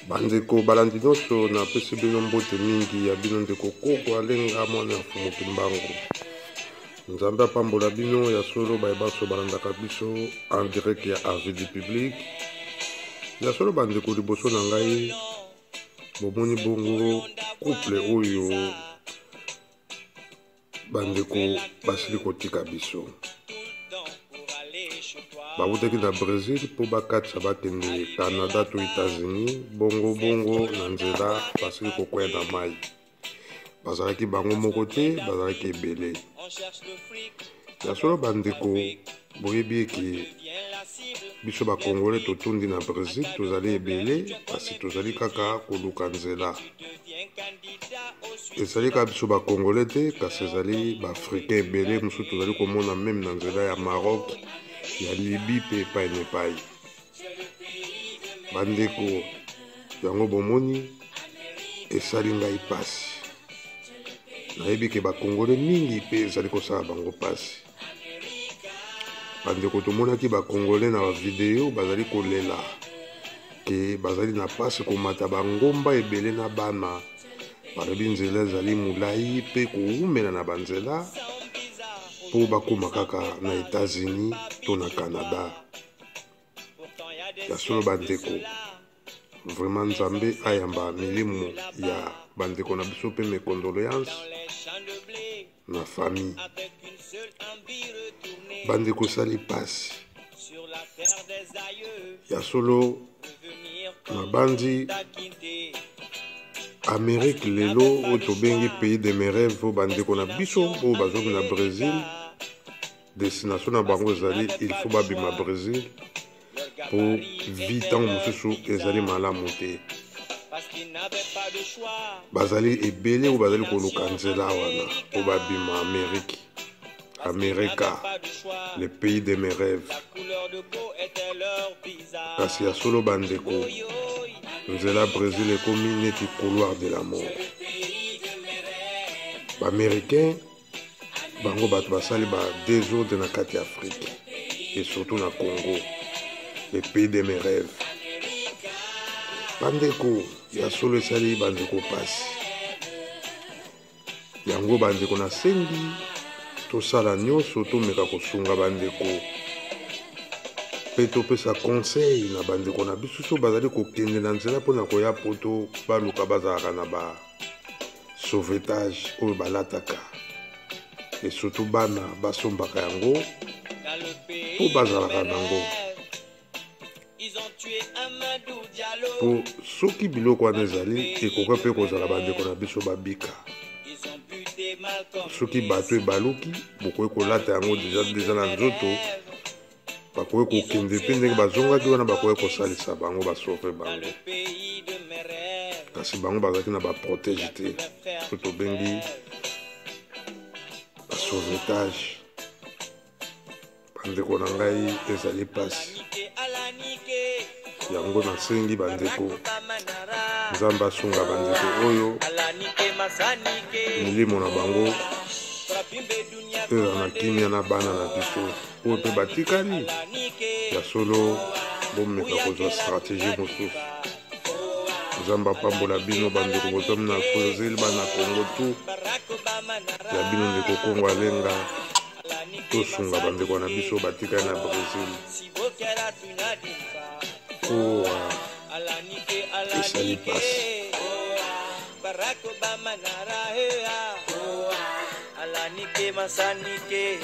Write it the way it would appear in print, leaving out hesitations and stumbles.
Bandeko balandi nyonso, napesi bino mbote mingi ya bino ndeko Koko Alenga mwana ya Mfumu Kimbangu. Nzambe apambola bino ya solo baye banso balandaka biso en direct ya avis du public. Ya solo bandeko, liboso na ngai bomoni bongo couple oyo bandeko basili kotika biso. Bawutaki na Brésil mpo bakatisa bakende Canada to États-Unis, bongo bongo na nzela basili kokwea na mai. Bazalaki bango moko te, bazalaki ebele. Ya solo bandeko, boyebi eke biso bakongole totondi na Brésil, tozali ebele, kasi tozali kaka koluka nzela. Ezali kaka biso bakongole te, kasi ezali baafricain ebele mosusu tozali komona meme na nzela ya Maroc, ya Libye mpe epai na epai. Bandeko, yango bomoni esali ngai mpasi. Nayebi ke bakongole mingi mpe ezali kosala bango mpasi. Bandeko, tomonaki bakongole na bavideo bazali kolela ke bazali na mpasi komata bangomba ebele na bana. Balobi nzela ezali molai mpe kowumela na banzela mpo bakóma kaka na États-Unis to na Canada. Ya solo bandeko, vraiment Nzambe ayamba milimo ya bandeko na biso mpe mes condoléances na famille. Bandeko, esali mpasi ya solo. Nabandi Amérique lelo oyo tobengi pays de mes rêves, oyo bandeko na biso oyo bazongi na Brésil, destination na bango ezali il faut babima Brésil mpo vie ntango mosusu ezali malamu te. Bazali ebele oyo bazali koluka nzela wana mpo babima Amérique, Amerika, le pays de mes rêves. Kasi ya solo bandeko, nzela Brésil ekomi neti couloir de la mort. Baaméricain bango bato basali ba désordre na kati ya Afrique et surtout na Congo, le pays de mes rêves. Bandeko, ya solo esali bandeko mpasi. Yango bandeko, nasengi tosala nyonso tomeka kosunga bandeko mpe topesa conseil na bandeko na biso so bazali kokende na nzela mpona koya poto, baluka bazalaka na ba sauvetage oyo balataka, et surtout bana basombaka yango mpo bazalaka nango, mpo soki biloko wana ezali, ekoki mpe kozala bandeko na biso babika. Soki bato ebaluki, bokoki kolata yango déjà na nzoto, bakoki kokende mpe ndenge bazongaki wana, bakoki kosalisa bango, basauve bango. Kasi bango bazalaki na baprotège te, so tobengi basauvetage. Bandeko na ngai, ezali mpasi. Yango nasengi bandeko, Nzambe asunga bandeko oyo, milimo na bango ezala na kimia, na bana na biso oyo mpe batikali. Ya solo, bomeka kozwa stratégie mosusu. Nzambe apambola bino bandeko bozwami na Brésil, bana Congo tu. Ya bino ndeko Kongo Alenga, tosunga bandeko na biso batikali na Brésil. Kowa esali mpasi. Alanike masanike,